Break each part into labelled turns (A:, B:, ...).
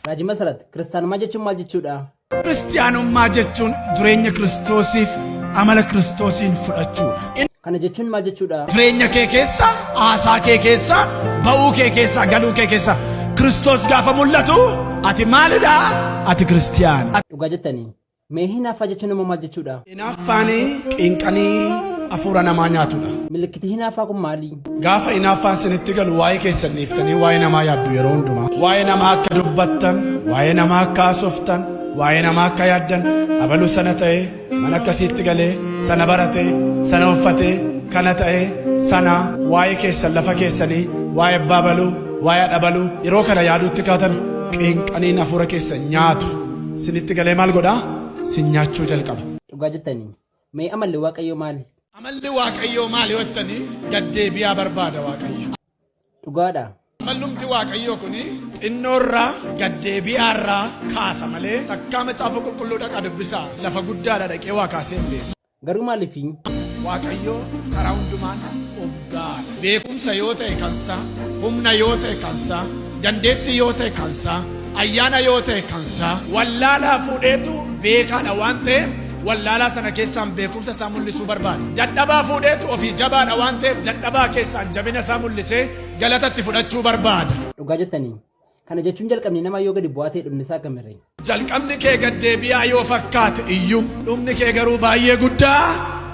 A: Raajii Masarat, Kiristaanummaa jechuun maal jechuudha?
B: Kiristiyaanummaa jechuun jireenya Kiristoosiif amala Kiristoosiin fudhachuudha.
A: Kana jechuun maal jechuudha?
B: Jireenya kee keessa, haasaa kee keessa, ba'uu kee keessa, galuu kee keessa Kiristoos gaafa mul'atu ati maalidha? Ati Kiristiyaana.
A: Dhugaa jettanii. Mee hinaaffaa jechuun immoo maal jechuudha?
B: Hinaaffaan qiinqanii hafuura namaa nyaatudha.
A: Milikkiti hinaaffaa kun maali?
B: Gaafa hinaaffaan sinitti galu waa'ee keessan dhiiftanii waa'ee namaa yaaddu yeroo hundumaa. Waa'ee namaa akka dubbattan, waa'ee namaa akka haasoftan, waa'ee namaa akka yaaddan, abalu sana ta'ee, mana akkasiitti galee, sana baratee, sana uffatee, kana ta'ee, sana waa'ee keessan lafa keessanii, waa'ee abbaa baluu, waa'ee haadha baluu yeroo kana yaaduutti kaatan qiinqaniin hafuura keessan nyaatu. Sinitti galee maal godhaa? Sin nyaachuu jalqaba.
A: Dhugaa jettanii. Mee amalli Waaqayyoo maali?
B: Amalli Waaqayyoo maali jettanii gaddeebi'aa barbaada Waaqayyo.
A: Dhugaadha.
B: Amallumti Waaqayyoo kun xinnoorraa gaddeebi'aarraa kaasa malee takkaa macaafa qulqulluu dhaqaa dubbisaa lafa guddaadha dhaqee waa kaasee hin beeku.
A: Garuu maaliifi?
B: Waaqayyoo karaa hundumaan of gaara. Beekumsa yoo ta'e kansaa, humna yoo ta'e kansaa, dandeettii yoo ta'e kansaa, ayyaana yoo ta'e kansaa, wallaalaa fuudheetu beekaadha waan ta'eef wallaalaa sana keessaan beekumsa isaa mul'isuu barbaada. Dadhabaa fuudheetu ofii jabaadha waan ta'eef dadhabaa keessaan jabina isaa mul'isee galatatti fudhachuu barbaada.
A: Dhugaa jettanii. Kana jechuun jalqabni namaa yoo gadi bu'aa ta'e dhumni isaa akkamirre?
B: Jalqabni kee gaddeebi'aa yoo fakkaate iyyuu dhumni kee garuu baay'ee guddaa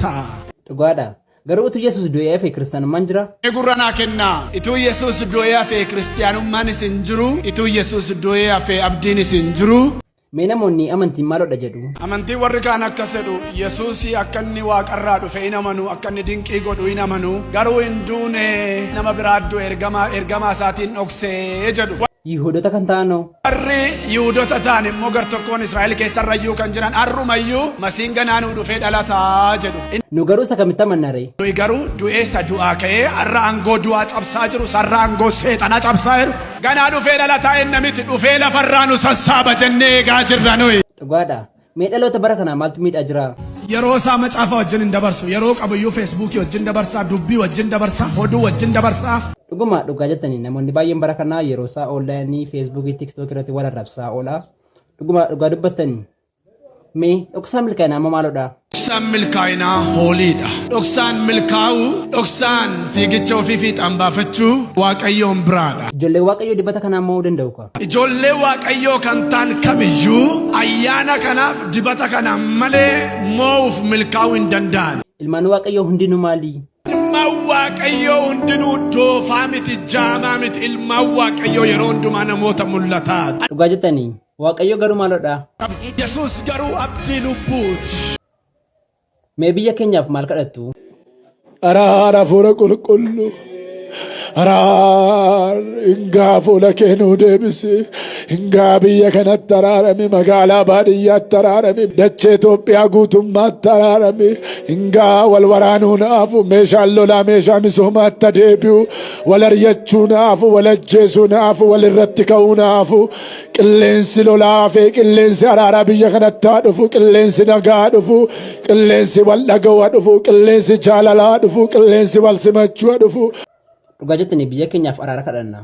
B: ta'a.
A: Dhugaadha. Garuu utuu Yesuus du'ee hafe kiristaanummaan jira?
B: Gurra naa kennaa. Ituu Yesuus du'ee hafe kiristaanummaan isin jiru. Ituu Yesuus du'ee hafe abdiin isin jiru.
A: Mee namoonni amantiin maalodha jedhu?
B: Amantiin warri kaan akkas jedhu Yesuus akka inni waaqarraa dhufe hin amanu, akka inni dinqii godhu hin amanu, garuu hin duune nama biraa du'e ergamaa isaatiin dhoksee jedhu.
A: Yihuudota kan ta'anoo?
B: Warri Yihuudota ta'an immoo gartokkoon Israa'el keessarrayyuu kan jiran har'umayyuu masiin ganaa nuu dhufee dhalataa jedhu.
A: Nu garuu isa kamitti amanna ree?
B: Nuyi garuu du'ee isa du'aa ka'ee har'a aangoo du'aa cabsaa jiru, sarara aangoo seexanaa cabsaa jiru. Ganaa dhufee dhalataa inni miti dhufee lafarraa nu sassaaba jennee eegaa jirra nuyi.
A: Dhugaadha. Mee dhaloota bara kanaa maaltu miidhaa jira?
B: Yeroo isaa macaafa wajjin hin dabarsu. Yeroo qabuyyuu Feesbuukii wajjin dabarsaa, dubbii wajjin dabarsaa, oduu wajjin dabarsaa.
A: Dhuguma dhugaa jettanii namoonni baay'een bara kanaa yeroo isaa onlaayinii Feesbuukii Tiktookii irratti wal arrabsaa oola. Dhuguma dhugaa dubbattanii. Mee dhoksaan milkaa'inaa immoo maalodha?
B: Dhoksaan milkaa'inaa hooliidha. Dhoksaan milkaa'uu, dhoksaan fiigicha ofii fiixaan baafachuu Waaqayyoon biraadha.
A: Ijoollee Waaqayyoo dibata kanaa mo'uu danda'u ka.
B: Ijoollee Waaqayyoo kan ta'an kamiyyuu ayyaana kanaaf dibata kanaan malee moo'uuf milkaa'uu hin danda'an.
A: Ilmaan Waaqayyoo hundinuu maali?
B: Ilmaan Waaqayyoo hundinuu doofaa miti, jaamaa miti. Ilmaan Waaqayyoo yeroo hundumaa namoota mul'ataa.
A: Dhugaa jettanii. Waaqayyo garuu maalodha?
B: Yesuus garuu abdii lubbuuti.
A: Mee biyya keenyaaf maal kadhattu?
B: Araara hafuura qulqulluu. Araar hingaa fuula kee nuu deebisi. Hingaa biyya kanatti araarami. Magaalaa baadiyyaatti araarami. Dachee Itoophiyaa guutummaatti araarami. Hingaa wal waraanuu naafu. Meeshaan lolaa meeshaa misoomaatti deebi'u. Wal aryachuu naafu. Wal ajjeesuu naafu. Wal irratti ka'uu naafu. Qilleensi lolaa fi qilleensi araaraa biyya kanatti haa dhufu, qilleensi nagaa haa dhufu, qilleensi wal dhaga'uu haa dhufu, qilleensi jaalalaa haa dhufu, qilleensi wal simachuu haa dhufu.
A: Dhugaa jettanii biyya keenyaaf araara kadhanna.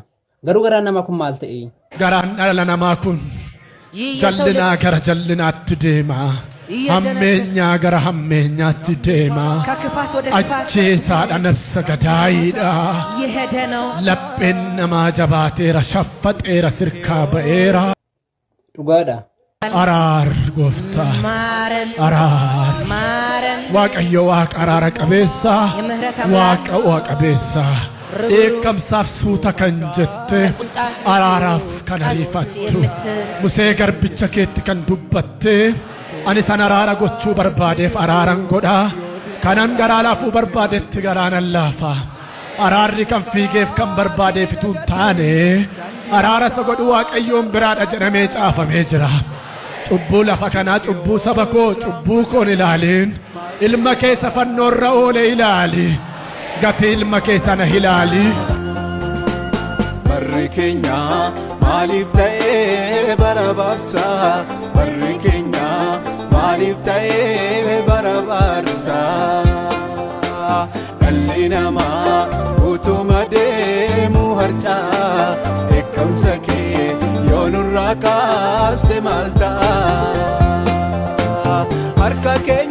A: Garuu garaan namaa kun maal ta'e?
B: Garaan dhala namaa kun jallinaa gara jallinaatti deema. Hammeenyaa gara hammeenyaatti deema.
C: ከክፋት ወደ ክፋት
B: Ajjeesaadha nafsa gadaayiidha.
C: እየሄደ ነው።
B: Lapheen namaa jabaateera, shaffaxeera, sirkaa ba'eera.
A: Dhugaadha.
B: Araar gooftaa,
C: ማረን
B: araar.
C: ማረን።
B: Waaqayyo waaqa araara qabeessa,
C: የምህረት አምላክ
B: waaqa u'a qabeessa. Dheekkamsaaf suuta kan jette, araaraaf kan ariifattu. Musee garbicha keetti kan dubbatte, ani san araara gochuu barbaadeef araaran godha. Kanan garaa laafuu barbaadetti garaa nan laafa. Araarri kan fiigeef kan barbaadeef utuu hin taane, araara isa godhu Waaqayyoon biraadha jedhamee caafamee jira. Cubbuu lafa kanaa, cubbuu saba koo, cubbuu koon ilaaliin. Ilma keessa fannoorra oole ilaali. Gatii ilma kee sana ilaali.
D: Barri keenya maaliif ta'ee bara baarsaa? Barri keenya maaliif ta'ee bara baarsaa? Dhalli namaa utuma deemu harcaa dheekkamsa kee yoo nurraa kaa. baaste maal ta'a? Harka keenya.